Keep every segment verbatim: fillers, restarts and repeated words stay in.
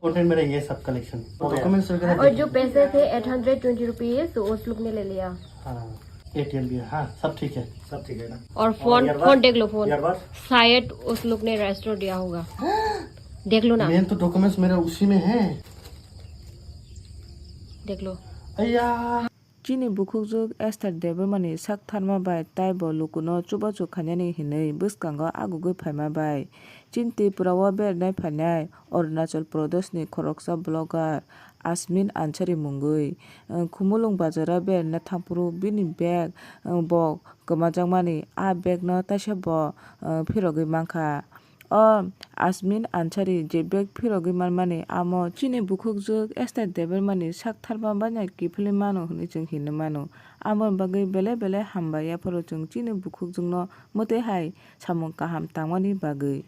कंटेंट में रहेंगे सब कलेक्शन। और डॉक्यूमेंट्स वगैरह और देख जो पैसे थे एट हंड्रेड ट्वेंटी रुपीज, तो उस लोग ने ले लिया। हाँ, एटीएम भी है। हाँ, सब ठीक है। सब ठीक है ना? और और फोन, ईयरबड्स? फोन देख लो, फोन। ईयरबड्स? शायद उस लोग ने रेस्टोर दिया होगा। देख लो ना। मेन तो डॉक्यूमेंट्स मेरे उसी में है। देख लो। अय्या। Chini bukhukjwk Esther Debbarmani sak tharma bai taibo lukuno chubachu khainani hinwi bwskango agugwi phaima bai. Chini Tripura o berainai phainai Arunachal Pradesh ni khoroksa blogger Asmin Ansari mungwi, eh, Khumulwng bazaro beraina thangphuru bini bag, eh, bo kwmajakmani, a bag no taisa bo, eh, phirogwi mankha. O Asmin Ansari je bag phirogwi manmani, amo chini bukhukjwk Esther Debbarmani sak tharma baino kiphilwi mano hwnwi chwng hinwi mano. Amoni bagwi belai belai hambai yapharo chwng chini bukhukjwkno mwtwi hai samung kaham tangmani bagwi.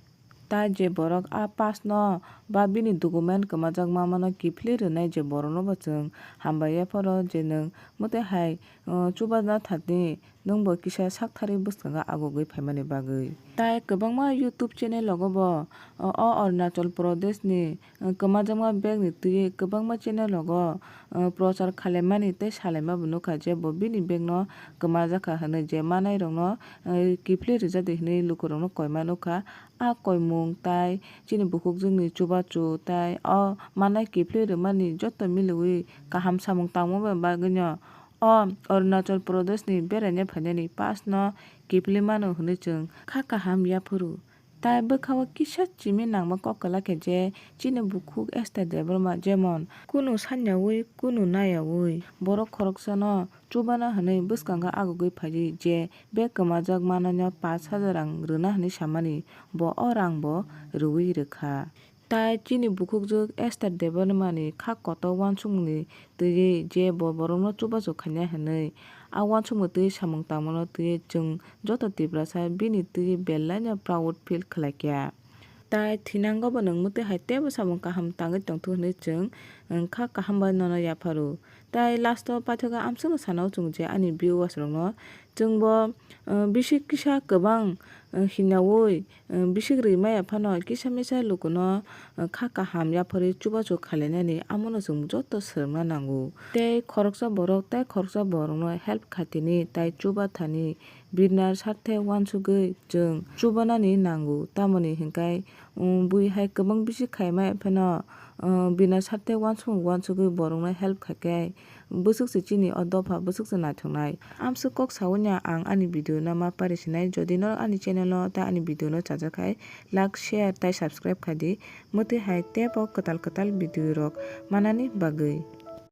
Tai je borok a pass no ba bini document kwmajak mamano kiphilwi rwnai je borokno bo chwng hambai yapharo je nwng mwtwi hai, uh, chubana thani nwng bo kisa sak tharwi bwskango agugwi phaimani bagwi. Tai kwbangma YouTube channel rogo bo, uh, o Arunachal Pradesh ni, uh, kwmajakma bag ni twiwi kwbangma channel rogo, uh, prochar khalaimani tei salaima bo nukha je bo bini bag no kwmajakha hwnwi je manai rokno, uh, kiphilwi rijadi hwnwi lukurokno koima nukha. A koimung tai chini bukhukjwkni chubachu tai o manai kiphilwi rwmani joto miliwi kaham samung tangma bai bagwino o Arunachal Pradesh ni beraina phainani pass no kiphilwi mano hwnwi chwng kha kaham yaphuru. Tai bwkha o kisa chimi nangma kok kwlai khe je chini bukhuk Esther Debbarma jemon kunu sanyaui kunu nayaui borok khoroksano chubana hwnwi bwskango agugwi phaiwi je bag kwmajak manano pash hajar rang rwna hwnwi samani, bo o rang bo rwui rwkha. Tai chini bukhukjwk Esther Debbarmani kha kotor uansukmungni twiwi je bo borokno chubachu khainai hwnwi, a uansukmung twiwi samung tangmano twiwi chwng joto Tiprasa bini twiwi belaino proud feel khlaikha. Tai thinango bo nwng mwtwi hai teibo samung kaham tangwi tongthok hwnwi chwng, wng, kha kaham bai nono yapharo. Tai last o paithago amswkno sana o chwng je ani viewers rokno chwngbo, uh, bisik kisa kwbang, uh, hinaui, uh, bisik rwi maya phano kisa misa lukuno, uh, kha kaham yapharwi chubachu khalainani amono chwng joto swrwngna nango. Tei khoroksa borok tai khoroksa borokno help khaitini tai chubathani birnar sarthe uansugwi chwng chubanani nango. Tamoni hinkhai, um, bui hai kwbang bisik khaimaya phano, uh, birnar sarthe uansukmung uansugwi borokno help khaikhe bwswk se chini o dopha bwswk se naithoknai. Amswk kok saui no ang ani video no ma pari sinai. Jodi norok ani channel o tei ani video no chajakhai, like, share tei subscribe khaidi. Mwtwi hai teibo kwtal kwtal video rok manani bagwi.